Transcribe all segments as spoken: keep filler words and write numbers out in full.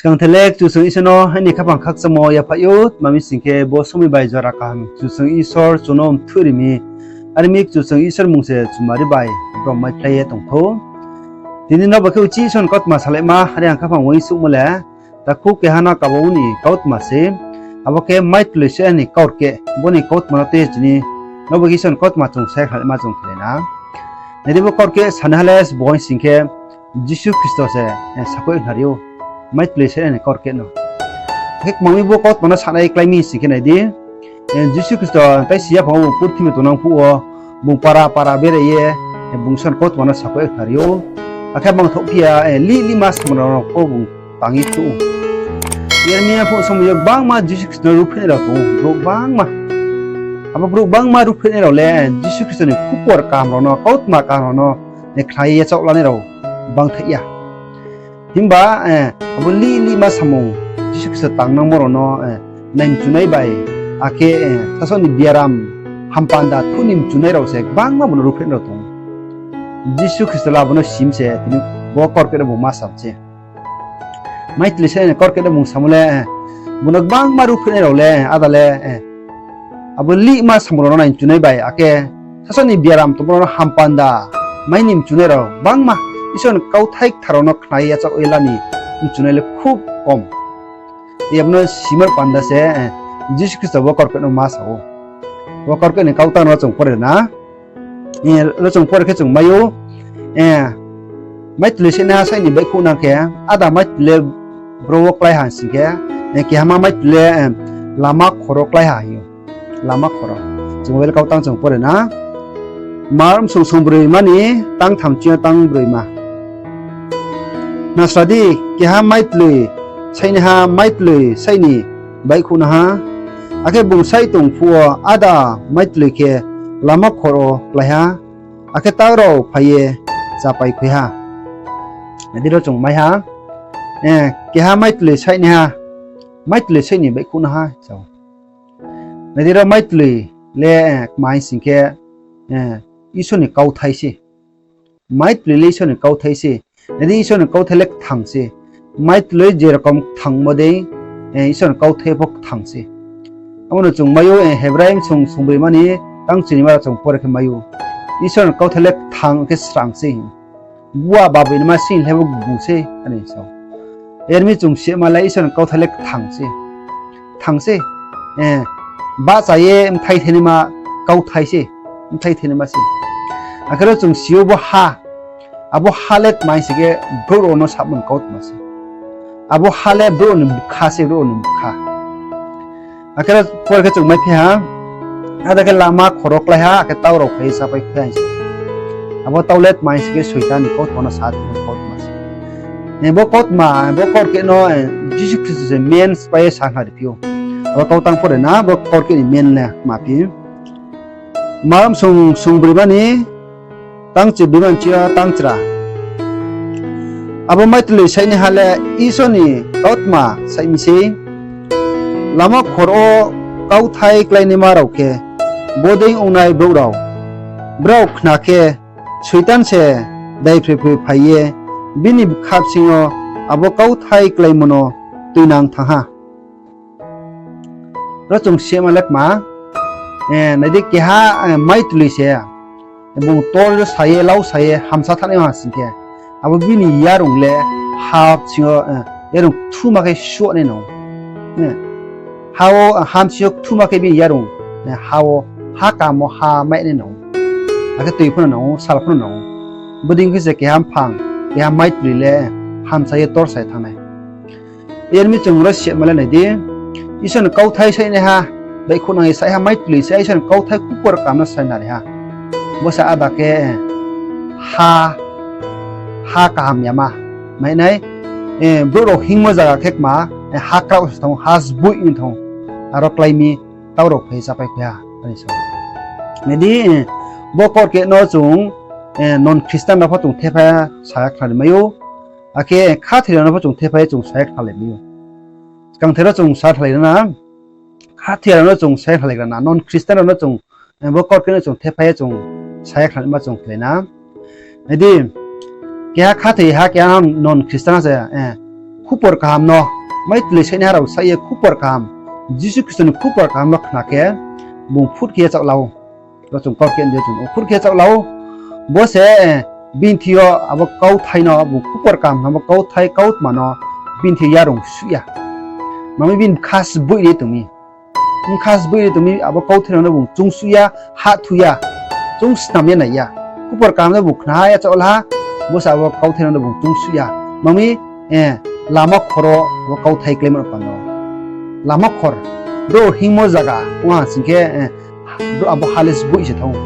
Skangthaih le Kchusoyang Isor no aini khaphang khakchangmo yaphaih ou, tma mi sing khe bo somoi bai jora kaham Kchusoyang Isor chung no mthoih ri mi. Are mi Kchusoyang Isor mmung se chumari bai brom maiphlai ye tong thou. Tini no bo khe uchih Isor ni kautma salaima, are ang khaphang uaingsouhmo le, takhu keha no kaba wo ni kautma se, abo khe maitloi se ni kaurkeh, bo ni kautma no tei chini, no bo khe Isor ni kautma chung sai khlaima chung khlai na. Nai di bo kaurkeh sanaiha le sbo sing khe, Jisu Khristo se, eh, sakhouh khnari ou, maitloi se ni kaurkeh no. Akhe kmang mi bo kautma no sanai klái mi sing khe nai di, eh, Jisu Khristo tai si yaphang wo bung purthimbi tongnang phuh wo, bung para para berai ye, eh, bung Isor ni kautma no sakhouh khnari ou. Akhe mangthouh phi ya, eh, lih lihma samung rao no pho bung tang ye thuh ou. Yar mi ya phuh somoi yo gbangma Jisu Khristo no ruhphreh nai rao tong ou, brouh gbangma. Abo brouh gbangma ruhphreh nai rao le, eh, Jisu Khristo ni khupor kaham rao no, kautma kaham rao no, eh, khnai ye yachaoh lanai rao bangthaih ya. Himba, eh, abo lih lihma samung Jisu Khristo tangnangmo rao no, eh, nai mchunai bai, akhe, eh, sasaoh ni biaram hampanda thuh ni mchunai rao se gbangma bung no ruhphreh nai rao tong ou. Jisu Khristo le abo no sim se, tini bo kaurkeh no bung ma sam se. Maitloi se ni kaurkeh no bung samo le, eh, bung no gbangma ruhphreh nai rao le, ada le, eh, abo lihma samung rao no nai mchunai bai, akhe sasaoh ni biaram tongmo rao no hampanda mai ni mchunai rao gbangma, Isor ni kauthai kthar rao no khnai ye yachaoh ye la ni mchunai le khub kom. Abo no simar panda se, eh, Jisu Khristo bo kaurkeh no ma sa ou. Bo kaurkeh ni kautang no chung pore na. Eh, ro chung pore khe chung mai ou, eh, maitloi saihnaiha saih ni baihkhouhnang khe, ada maitloi le bro wo klái ha sing khe, eh, kehama maitloi le, eh, lama khoro klái ha hing ou. Lama khoro. Chung Bible kautang chung pore na. Mar bsung sung broima ni tang tham ching yo tang broima. Nasra di, keha maitloi saihnaiha maitloi saih ni baihkhouhnaiha. Akhe bung saih tong phuh wo ada maitloi khe lama khoro klái ha. Akhe tau rao phai ye chapai khui ha. Nai di ro chung mai ha, eh, keha maitloi saihnaiha, maitloi saih ni baihkhouhnaiha sa ou. Nai di ro maitloi le, eh, kma hing sing khe, eh, Isor ni kauthai se. Maitloi le Isor ni kauthai se. Nai di Isor ni kauthai le kthang se. Maitloi je rokom kthangmo dei, eh, Isor ni kauthai pho kthang se. Abo no chung mai ou, eh, Hebrai bsung sung broima ni tang chinima rao chung pore khe mai ou. Isor ni kauthai le kthang khe srang se. Bua baboi ni ma sing le bo gbung se, are sa ou. Yar mi chung sima le Isor ni kauthai le kthang se. Kthang se. Eh, bahcha ye bthai thainaima kauthai se. Bthai thainaima se. Akhe ro chung si ou bo ha. Abo ha le tma hing sing khe brouh rao no samo ni kautma se. Abo ha le brouh rao ni bkha se, brouh rao ni bkha. Akhe ro pore khe chung maiphi ha, ada khe lama khoro klái ha, akhe tau rao phai ye chapai khui ha hing se. Abo tau le tma hing sing khe Soitan ni kautma no sa tongmo kautma se. Eh, bo kautma, bo kaurkeh no, eh, Jisu Khristo se main sphái ye sa khnari phi ou. Abo kautang pore na, bo kaurkeh ni main le ma phi. Mar bsung sung broima ni tang chi broima ni ching yo tang chra. Abo maitloi saihnaiha le Isor ni kautma saih mi sei. Lama khoro wo kauthai kláinaima rao khe bodei ongnai brouh rao. Brao khna khe Soitan se daiphroiphroi phai ye bini bkha bsing yo abo kauthai kláimo no tuinang thanng ha. Ro chung sima le kma, eh, nai di keha, eh, maitloi se, bung tor sa ye, lau sa ye, hamsa thanngnai ha sing khe, abo bini yarung le ha bsing yo, eh, yarung kthuma khe suh nai nang ou. Eh, ha wo, eh, ha bsing yo kthuma khe bini yarung, eh, ha wo, ha kaham wo ha mai nai nang ou. Akhe tui pho no nang ou, sal pho no nang ou. Bodei khe se keha mphang, keha maitloi le hamsa ye tor sa ye thanng nai. Yar mi chung ro sima le nai di, Isor ni kauthai saihnaiha, baihkhouhnang ye saiha maitloi se Isor ni kauthai khupor kaham no sainari ha. Bo se ada khe ha, ha kaham yama. Mai nai, eh, brouh rao hingmo zaga khe kma, eh, ha kraoh se thanng ou, ha sboih ni thanng ou. Aro klái mi tau rao phai ye chapai khui ha, are sa ou. Nai di, eh, bo kaurkeh no chung, eh, non Christian rao pho chung thepha sa ya khnari mai ou. Akhe khathoi rao no pho chung thepha ye chung sa ya khnari mai ou. Skangthaih rao chung sa khnari na, khathoi rao no chung sa ya khnari na, non Christian rao no chung, eh, bo kaurkeh no chung thepha ye chung sa ya khnarima chung khlai na. Nai di, keha khathoi ha, keha non Christian ha se, eh, khupor kaham no, maitli sainaiha rao sa ye khupor kaham, Jisu Khristo ni khupor kaham no khna khe, bung phut khe yachaoh la ou. Ro chung kau khe de chung phut khe yachaoh la ou. Bo se, bini thing yo abo kauthai no, bung khupor kaham khna bo kauthai kautma no, bini thing yo yarung suh ya. Mami bini bkha sboih ri tong mi. Bkha sboih ri tong mi, abo kauthai rao no bung choungsuh ya, hahthu ya, chung snam ya nai ya. Khupor kaham no bung khna ha, yachaoh la ha, bo se abo kauthai rao no bung choungsuh ya. Mami, lama khoro abo kauthai kláimo no panda. Lama khor, brouh hingmo zaga ong ha sing khe, abo ha le sboih se thanng ou.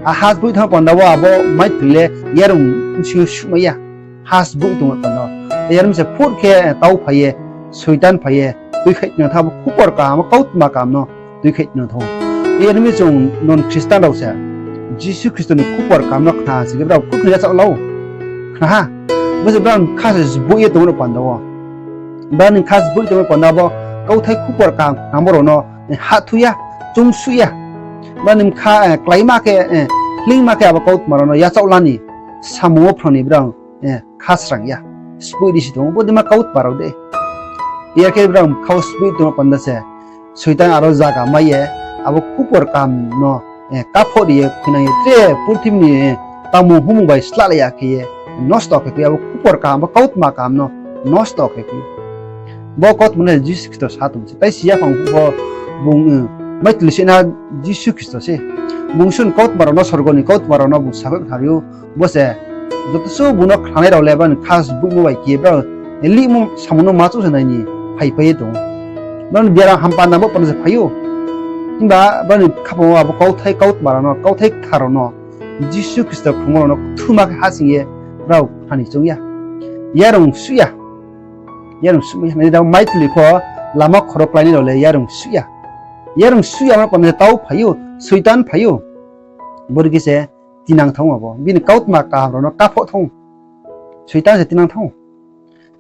A ha sboih thanng panda wo abo maitli le yarung bsing yo suhmai ya. Ha sboih tongmo panda. Yarung se phut khe tau phai ye, Soitan phai ye, tuikhaih tong tha abo khupor kaham, abo kautma kaham no tuikhaih tong tha. Yarung mi chung non Khristan rao se, Jisu Khristo ni khupor kaham no khna sing khe brao phut khe yachaoh la ou. Khna ha. Bo se brao ni bkha se sboih ye tongmo no panda wo. Brao ni bkha sboih tongmo panda bo kauthai khupor kaham khnamo rao no hahthu ya, choungsuh ya. Brao ni bkha, kláima khe, hleingma khe abo kautma rao no yachaoh la ni samung wo phrang ni brao kha srang ya. Sboih ri se tong ou, bo dei ma kautma rao de. Yar khe brao bkha wo sboih tongmo panda se, Soitan aro zaga mai ye, abo khupor kaham no kaphoh ri ye, khuinang ye tre purthimbi ni tangmung humung bai slahlai ya khe ye, nosto khe khui abo khupor kaham, bo kautma kaham no nosto khe khui. Bo kautma no Jisu Khristo sa tong se. Tai si yaphang phuh pho bung, maitli sena Jisu Khristo se. Bung Isor ni kautma rao no, sorgo ni kautma rao no bung sakhouh khnari ou. Bo se joto suh bung no khnanai rao le brao ni bkha sboihmo bai khe brao lihmo samung no ma chouh se nai ni phaipai ye tong ou. Brao ni biaram ham panda bo panda se phai ou. Himba brao ni khaphang wo abo kauthai kautma rao no, kauthai kthar rao no, Jisu Khristo phrungmo rao no kthuma khe hasing ye brao khna ni choung ya. Yarung suh ya. Yarung suhmai ya. Nai da maitli pho lama khoro kláinai rao le yarung suh ya. Yarung suh ya ma panda se tau phai ou, Soitan phai ou. Bodei khe se tinang thanng ou abo. Bini kautma kaham rao no kaphoh thanng ou. Soitan se tinang thanng ou.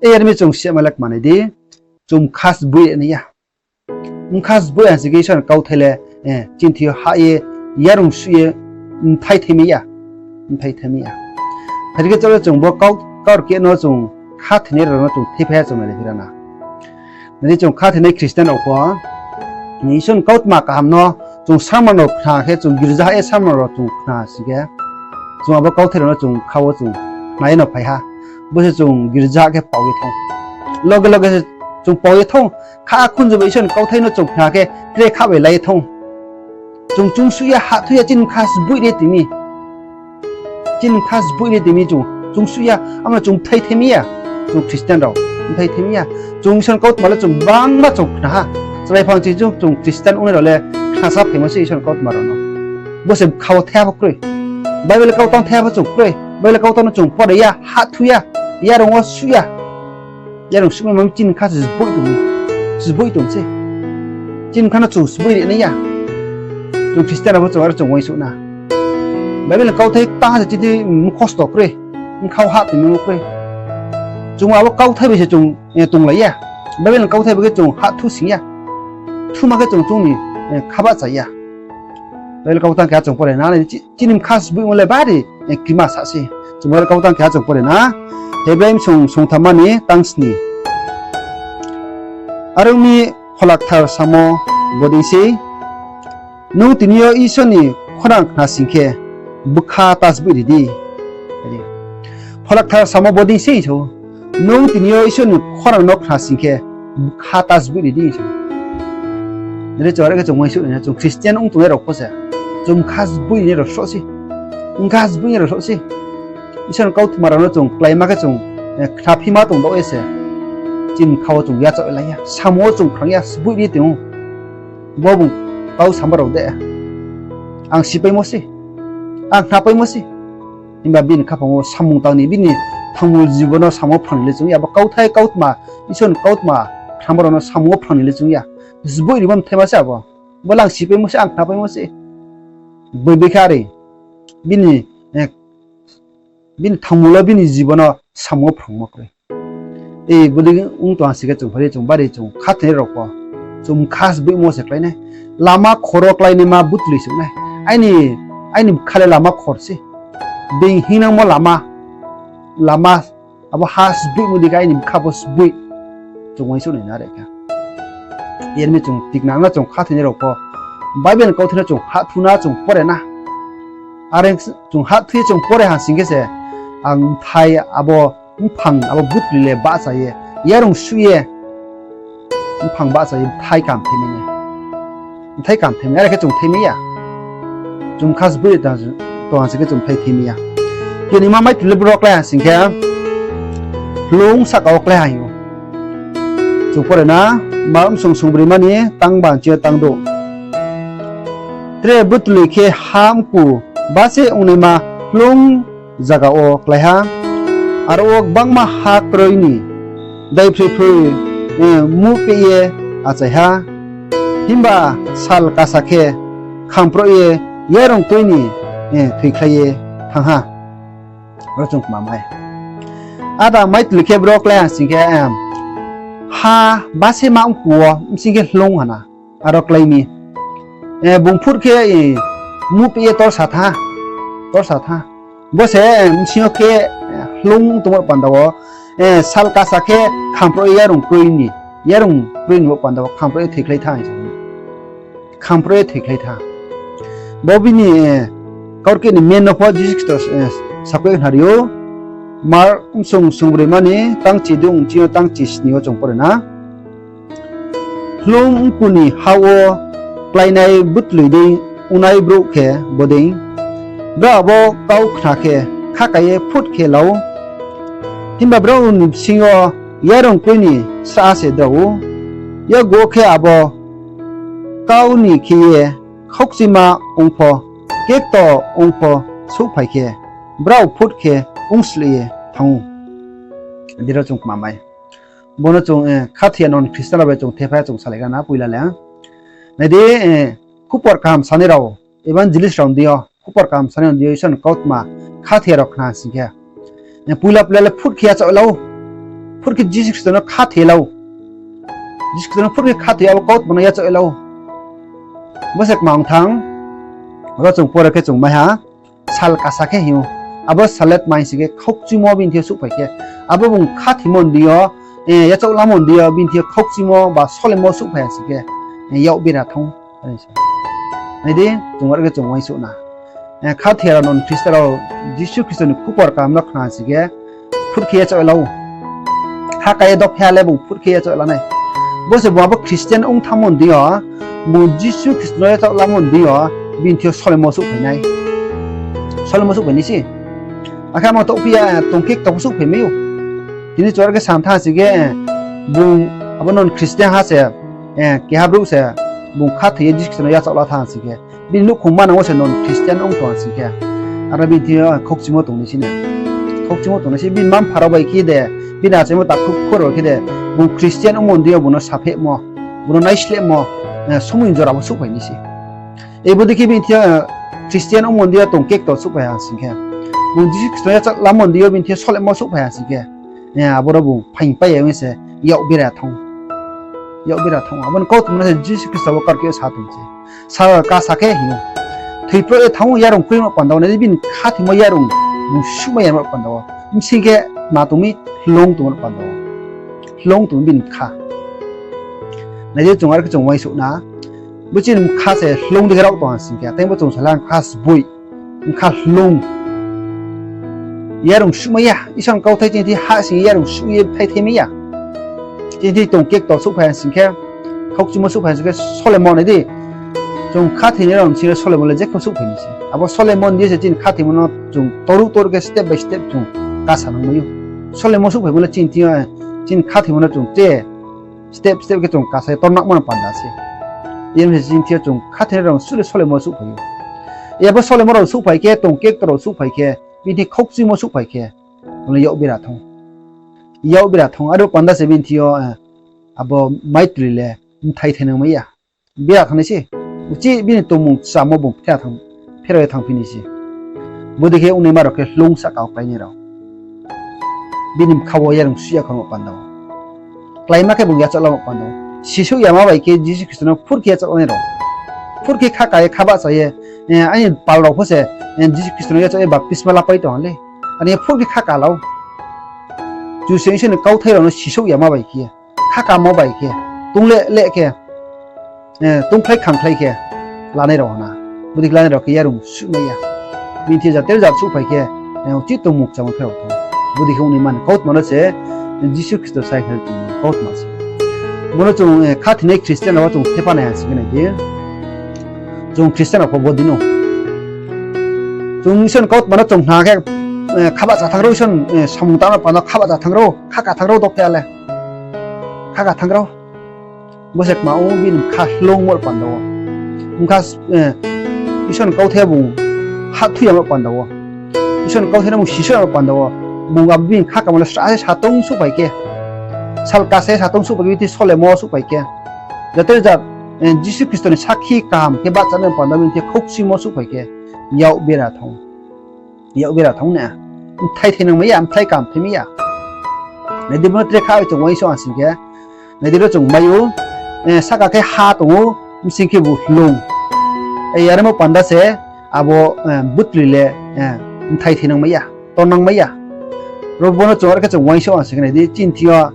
Yar mi chung siya malak manai di, chung bkha sboih nai ya. Bkha sboih ha sing khe Isor ni kauthai le, chini thing yo hah ye, yarung suh ye, mthai thaimai ya. Mthai thaimai ya. Phai khe chale chung bo kau, kaurkeh no chung khathoinai rao no chung thaiphai ha chung nai phi ra na. Nai di chung khathoinai Khristian rao pho, Isor ni kautma kaham no chung sermon rao khna khe, chung girza hah ye sermon rao chung khna sing khe, chung abo kauthai rao no chung bkha wo chung khna ye no phai ha. Bo se chung girza hah khe pao ye thanng. Loge loge se chung pao ye thanng. Kha khunju bai Isor ni kauthai no chung khna khe tre kha bai lai ye thanng. Chung choungsuh ya, hahthu ya, chini bkha sboih ri tong mi. Chini bkha sboih ri tong mi chung, choungsuh ya, amo chung mthai thaimai ya. Chung Khristian rao mthai thaimai ya. Chung Isor ni kautma le chung gbangma chung khna ha. Chrai phang ching chung, chung Khristian ongnai rao le khnasa phaimo se Isor ni kautma rao no. Bo se bkha wo thaiha pho kroi. Bible kau tang thaiha pho chung kroi. Bible kau tang no chung pore ya, hahthu ya, yarung wo suh ya. Yarung suhmai mami chini bkha se sboih tong mi. Sboih tong se. Chini bkha no chung sboih ri nai ya. Chung Khristian rao pho chung aro chung uaingsouh na. Bible ni kauthai tang ha se chini mukhosto kroi. Bkha wo hah tongmo kroi. Chung abo kauthai bai se chung, tonglai ya. Bible ni kauthai bai khe chung hahthu sing ya. Thuma khe chung chung ni, khabahcha ya. Bible kau tang keha chung pore na, chini bkha sboihmo le bari, krima sa se. Chung Bible kau tang keha chung pore na. Hebrai bsung sungthamma ni tang sni. Are ong mi Phola Kthar samo bodei sei, nung tini yo Isor ni khorang khna sing khe, bkha ta sboih ri di. Phola Kthar samo bodei sei so, nung tini yo Isor ni khorang no khna sing khe, bkha ta sboih ri di so. Nai di chung are khe chung uaingsouh nai na, chung Khristian ong tongnai rao pho se, chung bkha sboih rinai rao sroh se. Bkha sboih rinai rao sroh se. Isor ni kautma rao no chung kláima khe chung, khnaphima tong dao ye se, chini bkha wo chung yachaoh lai ya, samung wo chung phrang ya, sboih ri tong ou. Bo bung kau samo rao de, ang sipaimo se, ang khnapaimo se. Himba bini khaphang wo samung tang ni, bini thangmul jibon no samung wo phrang ni le chung ya, abo kauthai kautma, Isor ni kautma khnamo rao no samung wo phrang ni le chung ya. Sboih rimo mthaima se abo. Bo le ang sipaimo se, ang khnapaimo se. Boi boi khe are, bini, bini thangmul wo bini jibon no samung wo phrangmo kroi. Bodei ong tong ha sing khe chung phari chung bari chung khathoinai rao pho, chung bkha sboihmo se klái nai. Lama khoro kláinaima butloi song nai. Aini, aini bkha le lama khor se. Being hingnangmo lama, lama Abo ha sboihmo dei khe aini bkha pho sboih. Chung uaingsouh nai na are khe. Yar mi chung tikna no chung khathoinai rao pho Bible ni kauthai no chung hahthu na chung pore na. Are chung hahthu ye chung pore ha sing khe se, ang bthai abo mphang abo butli le bahcha ye, yarung suh ye, mphang bahcha ye bthai kam thai mai nai. Bthai kam thai mai, are khe chung thai mai ya. Chung bkha sboih tong ha sing khe chung bthai thai mai ya. Keni ma maitri le bro klái ha sing khe, hloung sahka wo klái ha hing ou. Chung pore na, Mark bsung sungbroima ni tang ba nching yo tang douh. Tre butli khe ha mku base ongnaima hloung zaga wo klái ha. Aro wo gbangma ha kroi ni daiphroiphroi, eh, muhpeh ye achai ha. Himba sal kasa khe khamproh ye yarung kroi ni, eh, thoikhlai ye thanng ha. Ro chung kma mai. Ada maitri khe bro klái ha sing khe, em, ha base ma mku wo bsing khe hloung ha na. Aro klái mi. Eh, bung phut khe, eh, muhpeh ye torsa tha. Torsa tha. Bo se, eh, bsing yo khe, eh, hloung tongmo panda wo, eh, sal kasa khe khamproh ye yarung kroi ni, yarung kroi ni bo panda wo khamproh ye thoikhlai tha hing sa. Khamproh ye thoikhlai tha. Bo bini, eh, kaurkeh ni men no pho Jisu Khristo, eh, sakoi khnari ou. Mark bsung sungbroima ni tang chidouh nching yo tang chisni wo chung pore na. Hloung mku ni ha wo kláinai butloi dei ongnai brouh khe bodei. Brao abo kau khna khe khaka ye phut khe la ou. Himba brao ni bsing yo yarung kroi ni srahha se drao ou. Yakgu khe abo kau ni khe ye khaukchima ong pho, kekto ong pho souhphai khe, brao phut khe ongsleh ye thanng ou. Dei ro chung kma mai. Bo no chung, eh, khathoi ya non Christian rao bai chung thephai ya chung salaigra na poila le. Nai di, eh, khupor kaham sanai rao, evangelist rao ni deing yo, khupor kaham sanai rao ni deing yo Isor ni kautma khathoi ya rao khna sing khe, eh, poila poila le phut khe yachaoh la ou. Phut khe Jisu Khristo no khathoi la ou. Jisu Khristo no phut khe khathoi abo kautma no yachaoh la ou. Bo se kma ong thanng, abo chung pore khe chung mai ha, sal kasa khe hing ou. Abo sal le tma hing sing khe khaukchimo bini thing yo souhphai khe, abo bung khathoimo ni deing yo, eh, yachaoh lamo ni deing yo bini thing yo khaukchimo ba solemo souhphai ha sing khe, eh, yak bera thanng ou. Nai di, chung are khe chung uaingsouh na. Eh, khathoi ya rao non Christian rao Jisu Khristo ni khupor kaham no khna sing khe, phut khe yachaoh la ou. Khaka ye dopha le bung phut khe yachaoh la nai. Bo se bung abo Christian ong thanngmo ni deing yo, bung Jisu Khristo no yachaoh lamo ni deing yo, bini thing yo solemo souhphai nai. Solemo souhphai nai se. Akhe amo tohphi ya, tong kekto pho souhphai mai ou. Tini chung are khe sam thanng sing khe, bung abo non Christian ha se, eh, keha brouh se, bung khathoi ye Jisu Khristo no yachaoh la thanng sing khe, bini nouhkhong manang wo se non Christian ong tong ha sing khe, aro bini thing yo khaukchimo tongnai se na. Khaukchimo tongnai se, bini mma-mpha rao bai khe de, bini achaimo takhu khor rao khe de, bung Christian ongmo ni deing yo bung no saphehmo, bung no naislehmo, eh, somoi jora bo souhphai nai se. Abo dei khe bini thing yo, eh, Christian ongmo ni deing yo tong kekto souhphai ha sing khe, bung Jisu Khristo no yachaoh lamo ni deing yo bini thing yo solemo souhphai ha sing khe, eh, aboro bung phaingpai ya ong se yak bera thanng ou. Yak bera thanng ou. Abo ni kautma no se Jisu Khristo bo kaurkeh yo sa tong se. Sal kasa khe hing ou. Thoiproh ye thanng ou yarung kroimo panda wo, nai di bini khathoimo yarung, bung suhmai yamo panda wo. Bsing khe ma tong mi, hloung tongmo panda wo. Hloung tong mi bini bkha. Nai di chung are khe chung uaingsouh na. Bo chini bkha se hloung dei khe raoh tong ha sing khe, tei bo chung sala bkha sboih, bkha hloung. Yarung suhmai ya, Isor ni kauthai chini thing yo hahsoing ye yarung suh ye bthai thai mai ya. Chini thing yo tong kekto souhphai ha sing khe, khaukchimo souhphai ha sing khe, solemo nai di. Chung khathoinai rao ni thing yo solemo le jekho souhphai nai se. Abo solemo ni deing yo se chini khathoimo no chung toruh toruh khe step by step chung kasa nang mai ou. Solemo souhphaimo le chini thing yo, chini khathoimo no chung tre step step khe chung kasa ye tornangmo no panda se. Iyar mi se chini thing yo chung khathoinai rao suh le solemo souhphai ou. Abo solemo rao souhphai khe, tong kekto rao souhphai khe, bini thing yo khaukchimo souhphai khe, bung le yak bera thanng. Yak bera thanng, aro panda se bini thing yo, eh, abo maitri le bthai thai nang mai ya. Bera thanng nai se. Uchih bini tongmung chamo bung pherao ye thanngphi nai se. Bodei khe ongnaima rao khe hloung sahka wo kláinai rao. Bini bkha wo yarung suh ya khormo panda wo. Kláima khe bung yachaoh lamo panda wo. Sisouh yama bai khe Jisu Khristo no phut khe yachaoh lanai rao. Phut khe khaka ye khabahcha ye, eh, aini pal rao pho se, eh, Jisu Khristo no yachaoh ye baptisma lapai tong ha le. Are phut khe khaka la ou. Kchusoyang Isor ni kauthai rao no sisouh yama bai khe, khakamo bai khe, tong le le khe, tongkhlai khangkhlai khe lanai rao hna. Bodei khe lanai rao khe yarung suhmai ya. Bini thing yo jater jat souhphai khe, uchih tongmung kchamo pherao thanng. Bodei khe ong ni man kautma no se Jisu Khristo sai khe tongmung kautma se. Bo no chung khathoinai Christian rao wo chung thepha nai ha sing khe nai di. Chung Christian rao pho bodei no. Chung Isor ni kautma no chung khna khe, khabahcha thanng rao, Isor ni samung tangma panda khabahcha thanng rao, khaka thanng rao, dokhe ya le. Khaka thanng rao. Bo se kma ong, bini bkha hloungmo panda wo. Bkha, Isor ni kauthai bung hahthu yamo panda wo. Isor ni kauthai no bung sisouh yamo panda wo. Bung abo bini khakamo le sra se satong souhphai khe. Salka se satong souhphai khe, bini thing solemo souhphai khe. Jater jat, Jisu Khristo ni sakhi kaham khe bahchanai panda bini thing khouhsimo souhphai khe. Yak bera thanng. Yak bera thanng na. Bthai thainang mai ya, bthai kaham thaimai ya. Nai di, bo no tre kha bai chung uaingsouh ha sing khe. Nai di, ro chung mai ou, sahka khe ha tong ou, bsing khebu hloung. Yaremo panda se abo butloi le bthai thainang mai ya, tornang mai ya. Ro bo no chung are khe chung uaingsouh ha sing khe nai di, chini thing yo,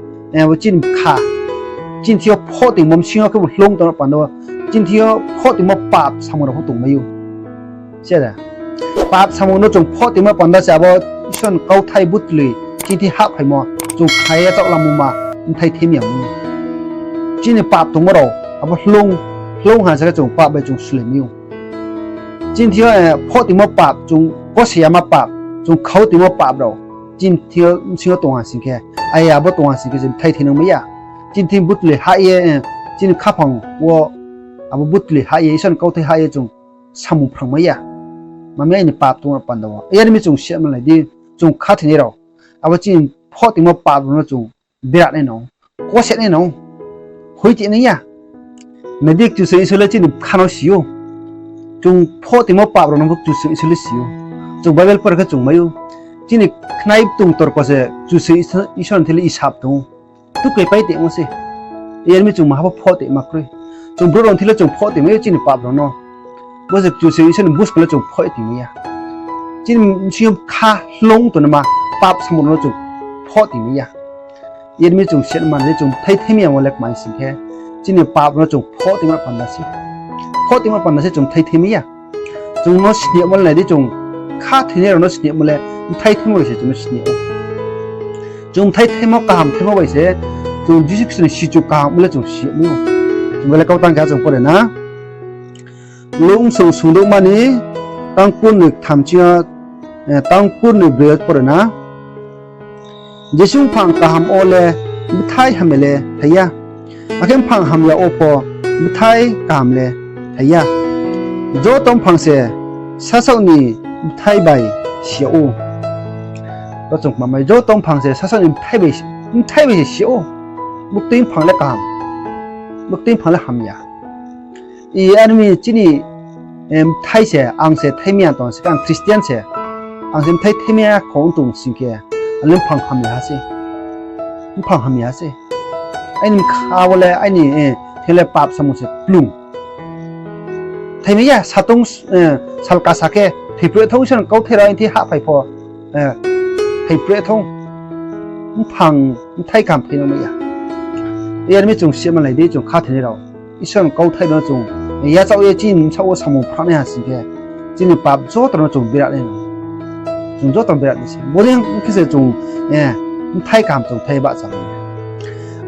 bo chini bkha, chini thing yo phoh tongmo, bsing yo khebu hloung tongmo panda wo, chini thing yo phoh tongmo pap samung rao pho tongmai ou. Pap samung no chung phoh tongmo panda se abo Isor ni kauthai butloi chini thing hahphaimo, chung khnai ye chaohlamo ma, bthai thaimi ya ong ou. Chini pap tongmo rao abo hloung, hloung ha se khe chung pap bai chung sulaimai ou. Chini thing yo phoh tongmo pap, chung kose yama pap, chung khau tongmo pap rao chini thing yo, bsing yo tong ha sing khe, ai abo tong ha sing khe se bthai thainang mai ya. Chini thing butloi hah ye, chini khaphang wo abo butloi hah ye, Isor ni kauthai hah ye chung samung phrang mai ya. Mami aini pap tongmo panda wo. Yar mi chung siatma lai di, chung khathoinai rao. Abo chini phoh tongmo pap rao no chung berat nai no, kose nai no, hoiti nai ya. Nai di, Kchusoyang Isor le chini bkha no si ou. Chung phoh tongmo pap rao no pho Kchusoyang Isor le si ou. Chung Bible pore khe chung mai ou. Chini khnai tong torko se Kchusoyang Isor, Isor ni thing le isap tong ou. Tuke pai tongmo se. Yar mi chung maha pho phoh tongma kroi. Chung brouh rao ni thing le chung phoh tongmai ou chini pap rao no. Bo se Kchusoyang Isor ni buskang le chung phoh tongmai ya. Chini bsing yo bkha hloung tongnaima pap samung rao no chung phoh tongmai ya. Yar mi chung siatma lai di, chung bthai thaimi yamo le kmai sing khe, chini pap no chung phoh tongma panda se. Phoh tongma panda se chung bthai thaimai ya. Chung no sini yamo le nai di, chung khathoinai rao no sini yamo le bthai thaimo bai se chung no sini ou. Chung bthai thaimo, kaham thaimo bai se, chung Jisu Khristo ni sichu kaham le chung si ou. Chung le kau tang khe chung pore na. Luk bsung sungdouhma ni tang kurnoi ktham ching yo, tang kurnoi broi yo pore na. Jesuh mphang kaham wo le bthai hamya le thai ya, akhe mphang hamya wo pho bthai kaham le thai ya. Joto mphang se sasaoh ni bthai bai si yag ou. Ro chung kmamai, joto mphang se sasaoh ni bthai bai, bthai bai se si yag ou. Buktui mphang le kaham, buktui mphang le hamya. I armi chini bthai se, ang se thaimai ya tong sing khe, ang Christian se, ang se bthai thaimai ya kho ong tong sing khe, ang le mphang hamya ha se. Mphang hamya ha se. Aini bkha wo le, aini thing le pap samung se kplung. Thaimai ya, satong, salka sa khe thaipreh thong, Isor ni kauthai rao aini thing hahphai pho, thaipreh thong. Mphang, bthai kaham thainang mai ya. Yar mi chung siatma lai di, chung khathoinai rao. Isor ni kauthai no chung yachaoh ye chini bsaoh wo samung phrang nai ha sing khe, chini pap joto no chung berat nai no. Chung joto no berat nai se. Bodei khe se chung bthai kaham chung thai bahcha nai.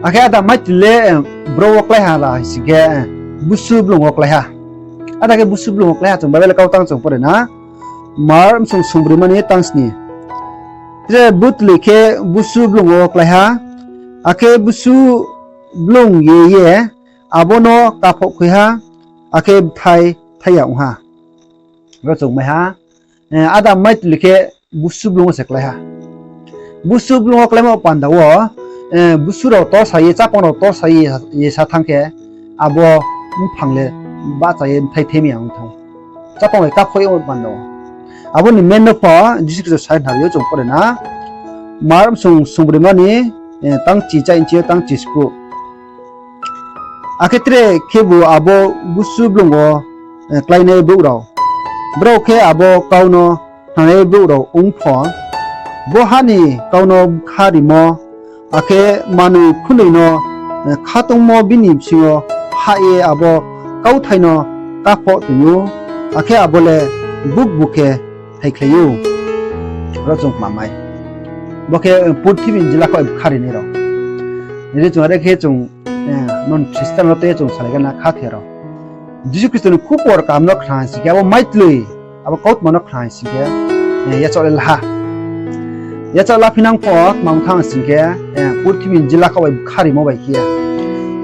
Akhe áda maitri le bro wo klái ha la sing khe, busu blung wo klái ha. Áda khe busu blung wo klái ha, chung Bible kau tang chung pore na. Mark bsung sungbroima ni tang sni. Tre butloi khe busu blung wo klái ha, akhe busu blung ye ye abo no kaphoh khui ha, akhe bthai thai ya ong ha. Ro chung mai ha, áda maitri khe busu blung wo se klái ha. Busu blung wo kláimo panda wo, busu rao torsa ye, chápang rao torsa ye, ye sa thanng khe, abo mphang le bahcha ye bthai themi ya ong thanng ou. Chápang bai kaphoh ye ong panda wo. Abo ni main no pho Jisu Khristo sai khnari ou, chung pore na. Mark bsung sungbroima ni tang chichai nchi yo tang chiskuh. Akhe tre khebu abo busu blung wo kláinai brouh rao, brao khe abo kau no khnanai brouh rao ong pho, bo ha ni kau no bkha rimo Akhe manoi khunoi no, eh, khatungmo bini bsing yo hah ye abo kauthai no kaphoh toing ou, akhe abo le bukbu khe phaikhlai ou. Ro chung kmamai. Bo khe, eh, purthimbi ni jila khaoh bai bkhari nai rao. Nini chung are khe chung, eh, non Christian rao tei chung salai gana khathoi rao. Jisu Khristo ni khupor kaham no khna sing khe, abo maitloi, abo kautma no khna sing khe, eh, yachaoh le la ha. Yachaoh laphi nang pho, tma ong thanng sing khe, eh, purthimbi ni jila khaoh bai bkharimo bai khe,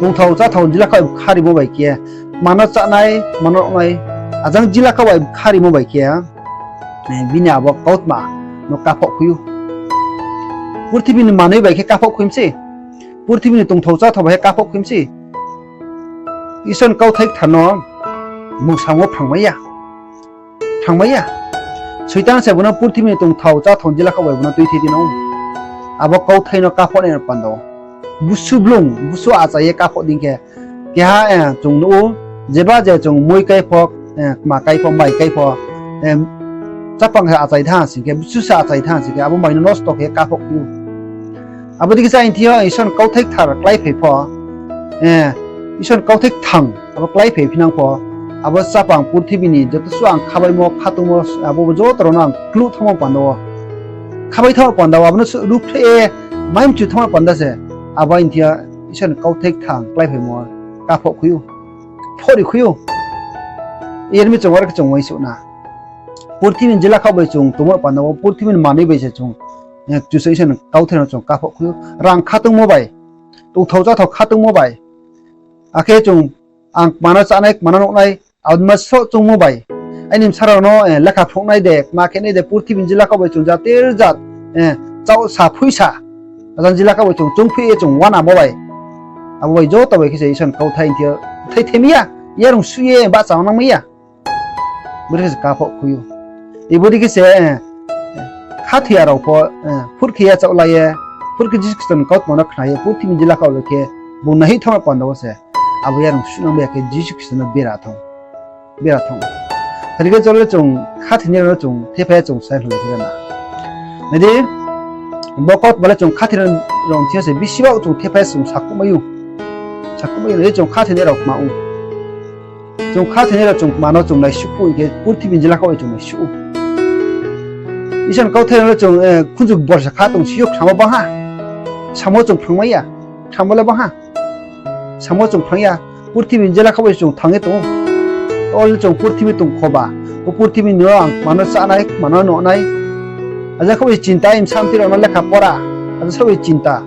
tongthao cháthao ni jila khaoh bai bkharimo bai khe, tma no chánai, tma no nai, ajang jila khaoh bai bkharimo bai khe, eh, bini abo kautma no kaphoh khui ou. Purthimbi ni manoi bai khe kaphoh khui mi se. Purthimbi ni tongthao cháthao bai khe kaphoh khui mi se. Isor ni kauthai kthar no bung samung wo phrangmai ya. Phrangmai ya. Soitan se bung no purthimbi ni tongthao cháthao ni jila khaoh bai bung no tuithei di nang ou. Abo kauthai no kaphoh nai no panda wo. Busu blung, busu achai ye kaphoh dei khe. Keha, eh, chung nuh ou, jeba je chung mui kai pho, eh, kma kai pho, mai kai pho, eh, chápang se achai thanng sing khe, busu se achai thanng sing khe, abo mai no nosto khe kaphoh khui ou. Abo dei khe sa hing thing yo Isor ni kauthai kthar kláiphai pho, eh, Isor ni kauthai kthang abo kláiphai phinang pho, abo chápang purthimbi ni joto suh ang khabaimo, khatungmo, abo joto rao no ang kluh thanngmo panda wo, khabai thanngmo panda wo, abo no suh ruhphreh ye mai mchu thanngmo panda se, abo hing thing yo Isor ni kauthai kthang kláiphaimo kaphoh khui ou, phori khui ou. Yar mi chung are khe chung uaingsouh na. Purthimbi ni jila khaoh bai chung tongmo panda wo, purthimbi ni manoi bai se chung, eh, Kchusoyang Isor ni kauthai no chung kaphoh khui ou. Rang khatungmo bai, tongthao cháthao khatungmo bai, akhe chung ang kma no chánai, kma no nuhnai, abo dei ma sroh choungmo bai, aini bsa rao no, eh, lekha phrungnai de, kma khe nai de, purthimbi ni jila khaoh bai chung jati jat, eh, chauh sa phui sa, ajang jila khaoh bai chung choung phui ye chung uanamo bai, abo bai joto bai khe se Isor ni kauthai hing thing yo thai thai mai ya, yarung suh ye bahcha nang mai ya. Bodei khe se kaphoh khui ou. Ibodei khe se, eh, khathoi ya rao pho, eh, phut khe yachaoh la ye, phut khe Jisu Khristo ni kautma no khna ye, purthimbi ni jila khaoh bai khe bung naihoih thanngmo panda wo se, abo yarung suh nang mai ya khe Jisu Khristo no bera thanng, bera thanng. Phai di khe chole chung khathoinai rao no chung thephai ye chung sai hloilai khe na. Nai di, bo kautma le chung khathoinai rao thing yo se bisi baoh chung thephai ye chung sakhouhmai ou. Sakhouhmai ou, nai di chung khathoinai rao kma ou. Chung khathoinai rao chung kma no chung naisuh phuh hing khe purthimbi ni jila khaoh bai chung naisuh ou. Isor ni kauthai rao le chung, eh, khunju borsa kha tong si yo khnamo bang ha. Samo chung phrangmai ya. Khnamo le bang ha. Samo chung phrang ya. Purthimbi ni jila khaoh bai chung thanng ye tong ou. Ol chung purthimbi tong khoba. Bo purthimbi ni ang kma no chánai, kma no nuhnai. Ajang khaoh bai chinta, bsa mtoi rao no lekha pora. Ajang khaoh bai chinta.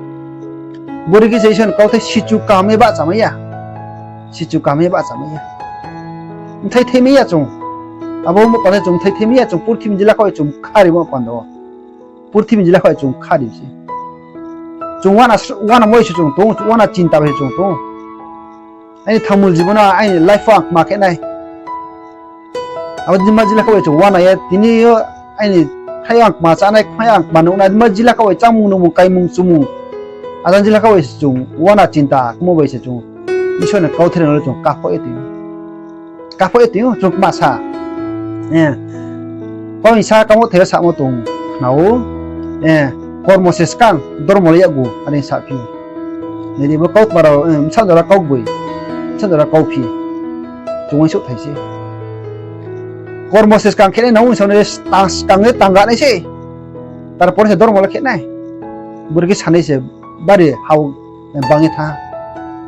Bodei khe se Isor ni kauthai sichu kaham ye bahcha mai ya. Sichu kaham ye bahcha mai ya. Bthai thai mai ya chung. Abo mo panda chung bthai thai mai ya chung, purthimbi ni jila khaoh bai chung kharimo panda wo. Purthimbi ni jila khaoh bai chung khari se. Chung uana, uana moi se chung tong, uana chinta bai se chung tong. Aini thangmul jibon no, aini life wo ang kma khe nai. Abo dei ma jila khaoh bai chung uana ye, tini yo aini khnai yo ang kma chánai, khnai yo ang kma nuhnai, dei ma jila khaoh bai chámung nungmung, kaimung chumung. Ajang jila khaoh bai se chung uana chinta kmo bai se chung Isor ni kauthai rao no le chung kaphoh ye tong ou. Kaphoh ye tong ou, chung kma sa. Eh, kau hing sa kamo thero samo tong khna ou. Eh, kormo se skang, dormo le yakgu, are saphi ou. Nai di bo kautma rao, eh, bsa jora kauboi, bsa jora kauphi. Chung uaingsouh thai se. Kormo se skang khe nai nang ou, sa nai skang ye tangga nai se. Tarpor se dormo le khe nai. Bodei khe sanai se bari hao, eh, bang ye thanng.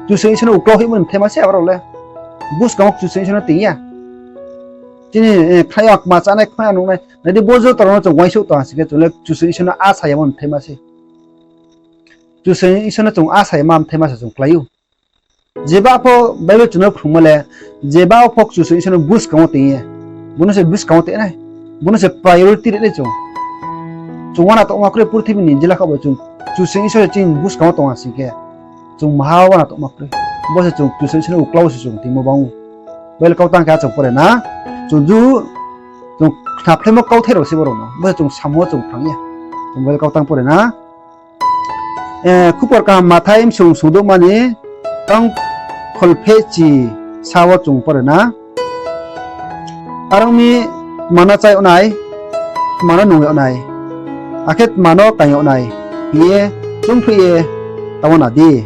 Kchusoyang Isor no uklau hoihmo ni bthaima se abo rao le. Buskang wo Kchusoyang Isor no tong ya. Chini, eh, khnai yo ang kma chánai, khnai yo ang nuhnai. Nai di bo joto rao no chung uaingsouh tong ha sing khe chung le Kchusoyang Isor no asa yamo ni bthaima se. Kchusoyang Isor no chung asa yama bthaima se chung klái ou. Jeba pho Bible chung no phrungmo le, jeba pho Kchusoyang Isor no buskang wo tong ye. Bo no se buskang wo tong nai. Bo no se priority ri nai chung. Chung uana tongma kroi purthimbi ni jila khaoh bai chung Kchusoyang Isor se chini buskang wo tong ha sing khe, chung maha uana tongma kroi. Bo se chung Kchusoyang Isor no uklau se chung tingmo bang ou. Bible kau tang khe chung pore na. Chung ju, chung khnaphlaimo kauthai rao se bo rao no. Bo se chung samo chung phrang ya. Chung Bible kau tang pore na. Eh, Khupor Kaham Mathai bsung sungdouhma ni kang kholphehchi sa wo chung pore na. Are ong mi, tma no chá yag nai, tma no nung yag nai, akhe tma no kaing yag nai hing ye choungphreh ye taoh na di.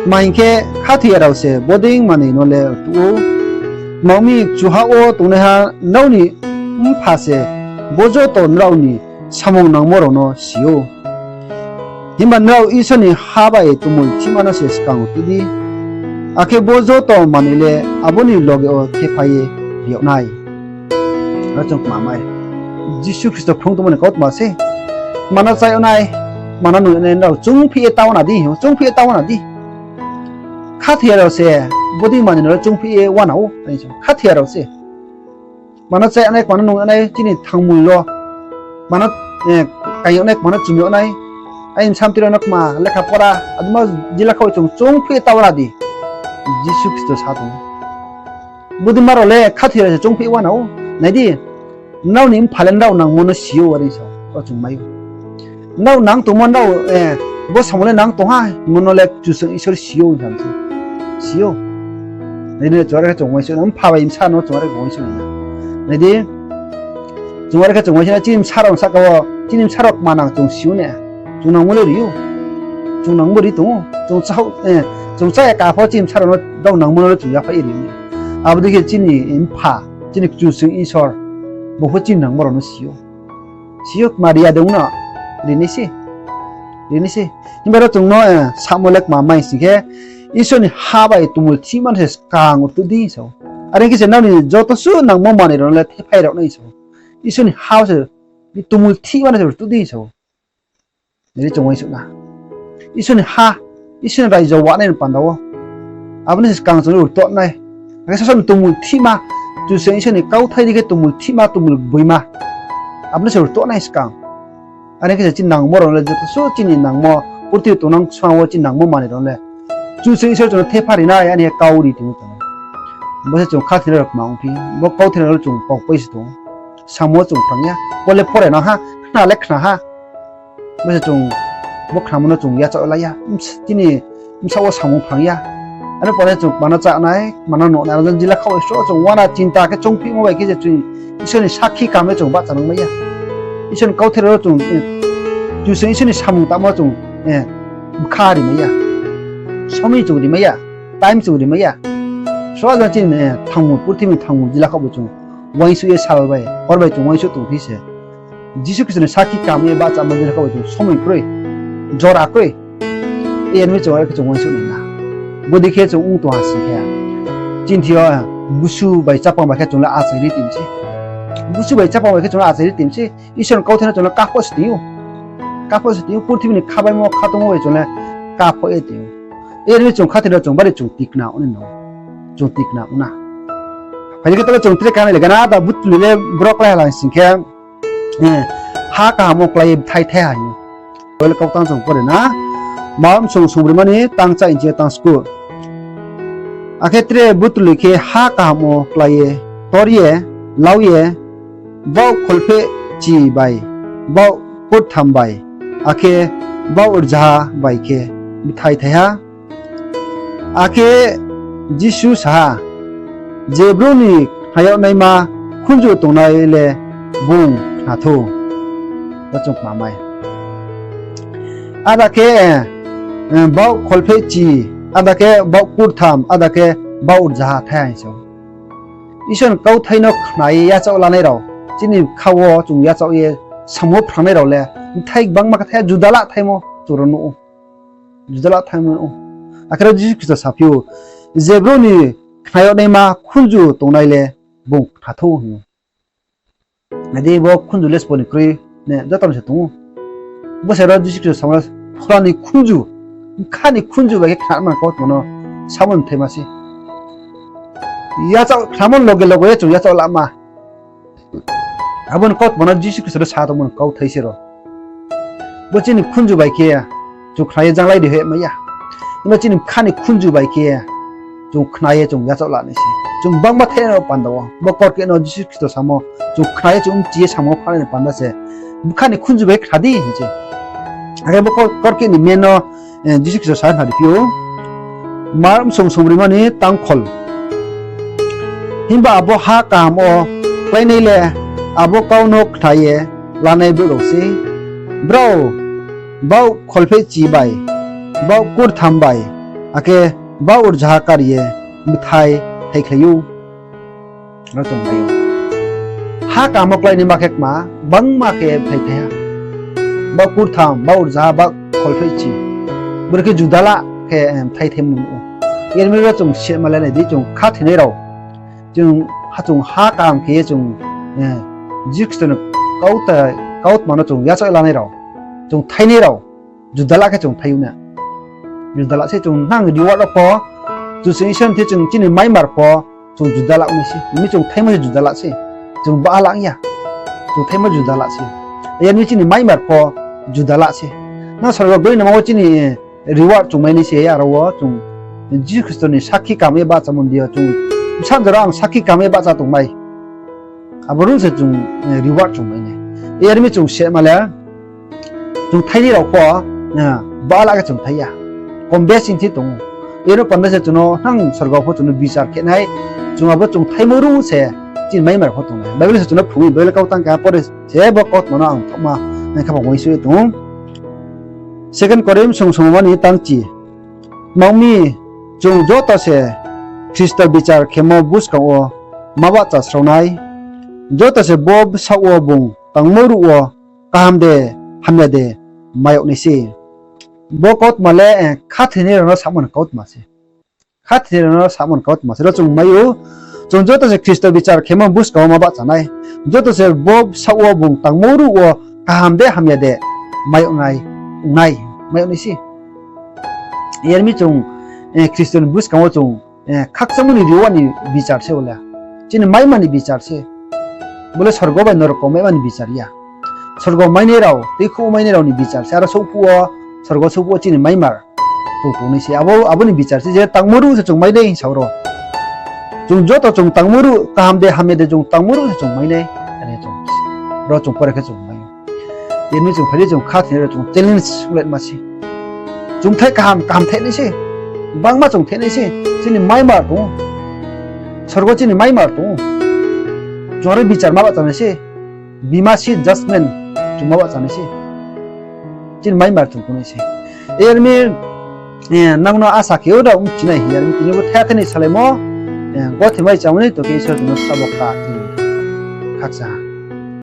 Tma hing khe, khathoiya rao se bodei manoi no le rtuh ou. Tma ong mi, kchuha wo tongnaiha nrao ni Mpha se bo joto nrao ni samung nangmo rao no si ou. Himba nrao Isor ni ha bai tongmulthihma no se skang rtuh di, akhe bo joto manoi le abo ni loge wo thephai ye ri yag nai. Aro chung kma mai, Jisu Khristo phrung tongmo ni kautma se, tma no chá yag nai, tma no nung yag nai, nrao choungphih ye taoh na di, choungphih ye taoh na di. Khathoiya rao se bodei manoi no le choungphih ye uana ou, khathoiya rao se. Tma no chá yag nai, tma no nung yag nai, chini thangmul wo, tma no, eh, kaing yag nai, tma no chum yag nai, aini bsa mtoi rao no kma lekha pora, adimo jila khaoh chung choungphih ye taoh na di. Jisu Khristo sa tong ou. Bodei ma rao le khathoiya rao se choungphih uana ou. Nai di, nrao ni Mpha le nrao nangmo no si ou, are sa ou, ro chung mai ou. Nrao nang tongmo, nrao, eh, bo samung le nang tong ha hingmo no le Kchusoyang Isor si ou, hing sa se. Si ou. Nai di, chung are khe chung uaingsouh na, Mpha bai Bsa no chung are khe uaingsouh na. Nai di, chung are khe chung uaingsouh na, chini bsa rao ni sahka wo, chini bsa rao kma nang chung si ou ne. Chung nangmo le ri ou. Chung nangmo ri tong ou. Chung chá, eh, chung chá ya ka pho chini bsa rao no rao nangmo no le chung yaphaih ye ri ou. Abo dei khe chini Mpha, chini Kchusoyang Isor, bung pho chini nangmo rao no si ou. Si ou, kma ri ya de ong no, ri nai se. Ri nai se. Himba ro chung no, eh, samo le kma mai sing khe, Isor ni ha bai tongmulthihma no se skang rtuh di sa ou. Are khe se nrao ni joto suh nangmo manoi rao no le thephai rao nai sa ou. Isor ni ha se tongmulthihma no se rtuh di sa ou. Nai di, chung uaingsouh na. Isor ni ha, Isor ni raijo wanai ni panda wo, abo no se skang chung rtuh nai. Akhe sasao ni tongmulthihma, Kchusoyang Isor ni kauthai dei khe tongmulthihma, tongmul gboima, abo no se rtuh nai skang. Are khe se chini nangmo rao no le joto suh chini nangmo, purthimbi tongnang kchang wo chini nangmo manoi rao no le Kchusoyang Isor chung no thepha ri nai, ani kau ri tong ou. Bo se chung khathoinai rao kma ongphi, bo kauthai rao no chung paupai se tong ou. Samo chung phrang ya, bo le pore nang ha, khna le khna ha. Bo se chung, bo khnamo no chung yachaoh la ya, chini bsaoh wo samung phrang ya. Ano pore chung kma no chá nai, kma no nuh nai, aro jila khaoh sro chung uana chinta khe choungphihmo bai khe se chung Isor ni sakhi kam ye chung bahcha nang mai ya. Isor ni kauthai rao chung, eh, chung se Isor ni samung tangmo chung, eh, bkha ri mai ya. Somoi chung ri mai ya, time chung ri mai ya. Sro jang chini, eh, thangmul, purthimbi thangmul jila khaoh bo chung uaingsouh ye sal bai, hor bai chung uaingsouh tongphi se. Jisu Khristo ni sakhi kam ye bahchamo jila khaoh bo chung somoi kroi, jora kroi. Yar mi chung are khe chung uaingsouh nai na. Bodei khe chung ong tong ha sing khe, chini thing yo, busu bai chapang bai khe chung le achai ri tong se. Busu bai chapang bai khe chung le achai ri tong se. Isor ni kauthai no chung le kapho se tong ou. Kapho se tong ou, purthimbi ni khabaimo khatungmo bai chung le kapho ye tong ou. Yar mi chung khathoinai rao chung bari chung tikna ong nai no. Chung tikna ong na. Phai di khe taoh le chung tre kanai le gana, da butuli le bro klái ha lang sing khe, eh, ha kaham wo klái ye bthai thai ha hing ou. Bo le kau tang chung pore na. Mark bsung sungbrima ni tang cha inchi tang sku. Akhe tre butuli khe ha kaham wo klái ye, tor ye, lau ye, baoh kholphehchi bai, baoh kurtham bai, akhe baoh rzaha bai khe bthai thai ha. Akhe Jisu sa ha, Je brouh ni khna yag naima khunju tongnai le bung khna thou. Bo chung kma mai. Ada khe, eh, baoh kholphehchi, ada khe baoh kurtham, ada khe baoh rzaha thai ha hing sa ou. Isor ni kauthai no khna ye yachaoh lanai rao, chini bkha wo chung yachaoh ye samung wo phrangnai rao le, bthai gbangma khe thai ha, juda la thaimo chung rao nuh ou. Juda la thaimo ou. Akhe ro Jisu Khristo saphi ou, Je brouh ni khna yag naima khunju tongnai le bung khna thou hing ou. Nai di, bo khunju le sbo ni kroi, ne, joto ni se tong ou. Bo se ro Jisu Khristo samo, phola ni khunju, bkha ni khunju bai khe khna ma kautma no samo ni thaima se. Yachaoh khnamo loge loge ye chung yachaoh lama. Abo ni kautma no Jisu Khristo le sa tongmo ni kauthai se ro. Bo chini khunju bai khe chung khna ye janglai di hoih mai ya. Himba chini bkha ni khunju bai khe chung khna ye chung yachaoh la nai se. Chung bangma thai no panda wo. Bo korkeh no Jisu Khristo samo, chung khna ye chung mchi ye samung wo phanai ni panda se. Bkha ni khunju bai khna di hing se. Akhe bo kor-, korkeh ni men no, eh, Jisu Khristo sa khnari phi ou. Mark bsung sungbrima ni tang khol. Himba abo ha kaham wo kláinai le abo kau no khna ye lanai brouh rao sei. Brao baoh kholphehchi bai Baoh kurtham bai, akhe baoh rzaha kari ye bthai thaikhlai ou. Ro chung mai ou. Ha kamo kláinaima khe kma, gbangma khe bthai thai ha. Baoh kurtham, baoh rzaha, baoh kholphehchi. Bore khe juda la khe, em, bthai thaimo nuh ou. Yar mi ro chung sehma le nai di, chung khathoinai rao. Chung ha, chung ha kaham khe ye chung, eh, Jisu Khristo ni kauta-, kautma no chung yachaoh lanai rao. Chung thainai rao. Juda la khe chung thai ou na. Juda la se chung nang reward rao pho, chung se Isor ni the chung chini maimar pho, chung juda la nai se. Mi chung thaimo se juda la se. Chung baha la ya. Chung thaimo juda la se. Yar mi chini maimar pho juda la se. Nang sorgo goi namo chini, eh, reward chung mai nai se, aro wo chung Jisu Khristo ni sakhi kaham ye bahchamo ni deing yo chung bsa jora ang sakhi kaham ye bahcha tongmai. Abo rung se chung, eh, reward chung mai nai. Yar mi chung sehma le, chung thainai rao pho, eh, baha la khe chung thai ya. Kom besi thi tong ou. Ero panda se chung no nang sorgo pho chung no bichar khe nai. Chung abo chung thaimo rung se chini maimar pho tong nai. Bible se chung no phrung mi, Bible kau tang khe pore se bo kautma no ang thoma, eh, khaphang uaingsouh ye tong ou. Second Korinth song songmani tangchi. Tma ong mi, chung joto se Khristo bichar khemo buskang wo ma bahchasrao nai. Joto se bo bsaoh wo bung tangmo ruh wo kaham de, hamya de, mai yag nai se. Bo kautma le, eh, khathoinai rao no samo ni kautma se. Khathoinai rao no samo ni kautma se. Ro chung mai ou, chung joto se Khristo bichar khemo buskang wo ma bahcha nai. Joto se bo bsaoh wo bung tangmo ruh wo kaham de, hamya de, mai yag nai, nai, mai yag nai se. Yar mi chung, eh, Khristo ni buskang wo chung, eh, khakchangmo ni reward ni bichar se bo le. Chini maimar ni bichar se. Bo le sorgo bai norok maimar ni bichar ya. Sorgo mainai rao, tuikhouh mainai rao ni bichar se. Aro souhphuh wo, sorgo souhphuh wo chini maimar chung tongnai se. Abo, abo ni bichar se je tangmo ruh se chung mai nai hing sa ro. Chung joto chung tangmo ruh, kaham de hamya de chung tangmo ruh se chung mai nai. Are chung, ro chung pore khe chung mai. Yar mi chung phai di chung khathoinai rao chung challenge onglaima se. Chung thai kaham, kaham thai nai se. Gbangma chung thai nai se. Chini maimar tong ou. Sorgo chini maimar tong ou. Chung aro bichar ma bahcha nai se. Bema seat judgment chung ma bahcha nai se. Chini maimar chung tongnai se. Yar mi, eh, nang no asa khe ou rao mchinai hing yar mi tini bo thai thai ni salaimo, eh, gothe mai chamo ni tong khe Isor chung no sabo ka tini khakcha ha.